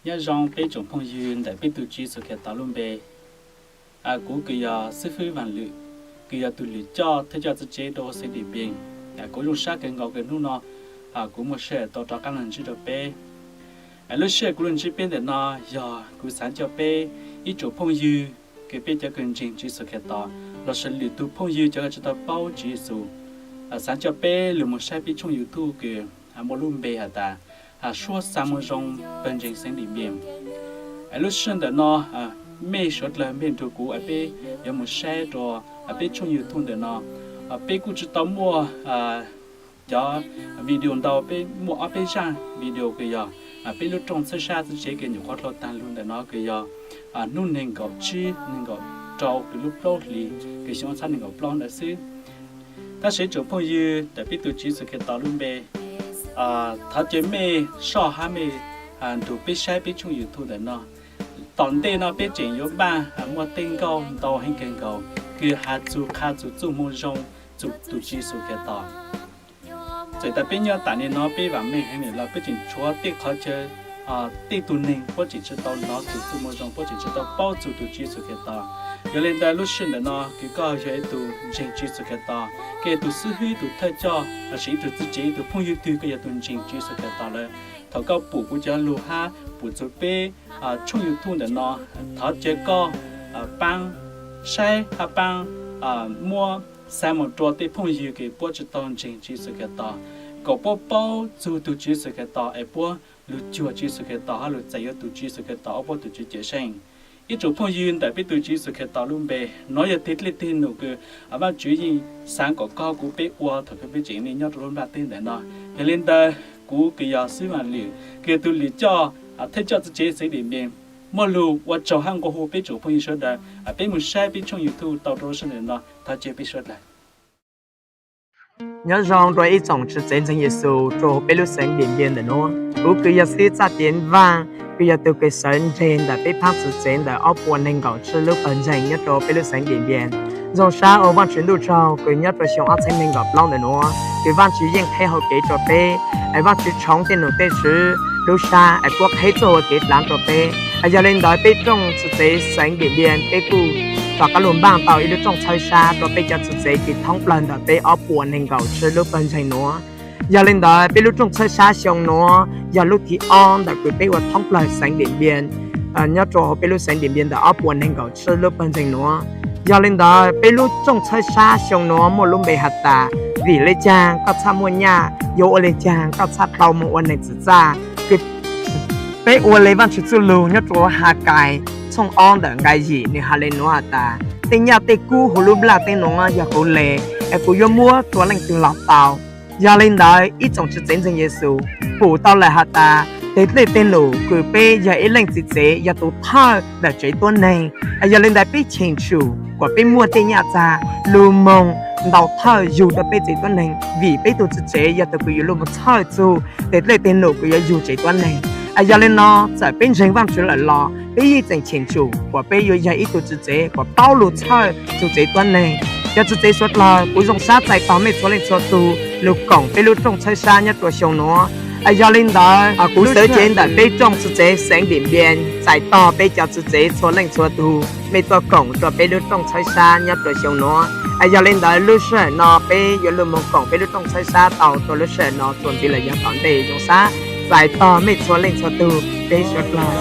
Nyob zoo peb tsoom phooj ywg ntawm peb tus Tswv Yexus Khetos lub npe. Kuv kws yog xib fwb Vaaj Lwm, kws yog tus lwm coj thawj coj txuj tsev rua xeev Dim Npias. Kuv zoo sab kawg nkaus kws hnub no kuv muaj sij hawm tau rov qaab lug ntsib rua peb. Lub sij hawm kuv lug ntsib peb ntawm no yog kuv xaav coj peb ib tsoom phooj ywg kws peb cov kws ntseeg Tswv Yexus Khetos lossis lwm tug phooj ywg cov kws tsi tau paub Tswv Yexus, xaav coj peb lug moog saib peb tshooj YouTube kws muaj lub npe has tas Suab Xaa Moo Zoo Pawg Ntseeg xeev Dim Npias. Lub sij hawm ntawm no mej suav dlawg mej nrug kuv peb yuav moog saib rua peb tshooj YouTube ntawm no. Peb kuj tsi tau muaj cov video ntau, peb muaj ob peb zaaj video kws yog peb lub rooj txhawb sab txuj tsev kws nyuam qhuav dlhau taag lug ntawm no kws yog hnub neeg nkaum tsib, neeg nkaum rau kws lub plaub hlis kws xyoo ob txhiab neeg nkaum plaub ntawd xwb. Tab sis tsoom phooj ywg ntawm peb tus Tswv Yexus Khetos lub npe, thov caw mej soj hab mej nrug peb saib peb tshooj YouTube ntawm no. Tom ntej no peb tseem yuav npaj muaj tej nkauj ntau heev kawg nkaus kws has txug qha txug txuj moo zoo txug tus Tswv Yexus Khetos. Txawm tas peb nyob tam sim no peb vaam meej heev los peb tseem tshuav tej qhov chaw, tej tug neeg puab tseem tsi tau nov txug txuj moo zoo, puab tseem tsi tau paub txug tus Tswv Yexus Khetos. Yog le ntawd lub sij hawm ntawm no kws koj yog ib tug ntseeg Tswv Yexus Khetos, koj yog tus xib hwb, ib tug thawj coj lossis ib tug txuj tsev, ib tug phooj ywg twg koj yog tus ntseeg Tswv Yexus Khetos lawm, thaum koj pum kuv cov lug hab pum txug peb tshooj YouTube ntawm no, thov caw koj paab saib hab paab muab xa moog rua tej phooj ywg kws puab tsi tau ntseeg Tswv Yexus Khetos, kom puab paub txug tus Tswv Yexus Khetos es puab lug cuag Tswv Yexus Khetos hab lug txais yuav tus Tswv Yexus Khetos ua puab tus Tswv Cawm Seej. Ib tsoom phooj ywg ntawm peb tus Tswv Yexus Khetos lub npe, nuav yog tes dlej teg num kws Vaajtswv yeej xaav kom koj kuv peb ua thaum kws peb tseem nyob rua lub nplaj teb ntawm no. Yog le ntawd kuv kws yog xib fwb Vaaj Lwm, kws yog tug lwm coj thawj coj txuj tsev xeev Dim Npias, muaj lug ua tsaug hab nqua hu peb tsoom phooj ywg sawv daws, peb moog saib peb tshooj YouTube tau rua lub sij hawm ntawm no, thov caw peb sawv daws. Nyob zoo rua ib tsoom txwv tsev ntseeg Yexus rua peb lub xeev Dim Npias ntawm nuav. Kuv kws yog xib hwb Txaj Tiav Vaaj, kws yog tug kws sawv ntseeg ntawm peb phaab txwv tsev ntawm ob puas neeg nkaum tsib lub pawg ntseeg nyob rua peb lub xeev Dim Npias. Zoo sab ua Vaajtswv ntuj tsaug kws nyob rua xyoo ob txhiab neeg nkaum plaub ntawm nuav, kws Vaajtswv yeej qheb hauv kev rua peb, es Vaajtswv tshoov tej num tej tswv lub sab es puab qheb txuj hauv kev dlaav rua peb. Yog le ntawd peb rooj txwv tsev xeev Dim Npias peb kuj rov qab lug npaaj tau ib lub rooj txhawb sab rua peb cov txwv tsev kws thoob plawg ntawm peb ob puas neeg nkaum tsib lub pawg ntseeg nuav. Yog le ntawd peb lub rooj txhawb sab xyoo nuav yog lub thib ob ntawm kws peb ua thoob plawg xeev Dim Npias, nyob rua hauv peb lub xeev Dim Npias ntawm ob puas neeg nkaum tsib lub pawg ntseeg nuav. Yog le ntawd peb lub rooj txhawb sab xyoo nuav muaj lub npe has tas, vim le caag koj txhaj muaj nyaj, yuav ua le caag koj txhaj tau moog ua neeg txwv txaj. Peb ua le Vaajtswv txuj lug nyob rua Hakais tshooj ob ntawm nqai yim, nwg has le nuav has tas, tej nyaj tej kub huv lub nplaj teb nuav yog kuv le, es kuv yuav muab rua leej twg los tau. Yog le ntawd ib tsoom txwv tsev ntseeg Yexus pum tau lawm has tas, tes dlej teg num kws peb yog ib leej txiv tsev yog tus thawj ntawm tsev tuab neeg. Yog le ntawd peb cheem tsum kuas peb muaj tej nyaj txag lug moog ntaus thawj yug rua peb tsev tuab neeg, vim peb tug txiv tsev yog tug kws yuav lug moog txhawj txug tes dlej teg num kws yuav yug tsev tuab neeg. Yog le no txawm peb ntseeg Vaajtswv lawm los peb yeej tseem cheem tsum kuas peb yuav yog ib tug txiv tsev kuas paub lug txhawj txug tsev tuab neeg. Cov txiv tsev suav dlawg, kuv zoo sab txais tog mej txhua leej txhua tug lug koom peb lub rooj txhawb sab nyob rua xyoo nuav. Yog le ntawd kuv xwv cev ntawm peb rooj txwv tsev xeev Dim Npias txais tog peb cov txiv tsev txhua leej txhua tug, mej tuaj koom rua peb lub rooj txhawb sab nyob rua xyoo nuav. Yog le ntawd lub sij hawm no peb yuav lug moog koom peb lub rooj txhawb sab tau rua lub sij hawm no txuas ntxiv lawm yog tom ntej. Zoo sab txais tog mej txhua leej txhua tug, peb suav dlawg.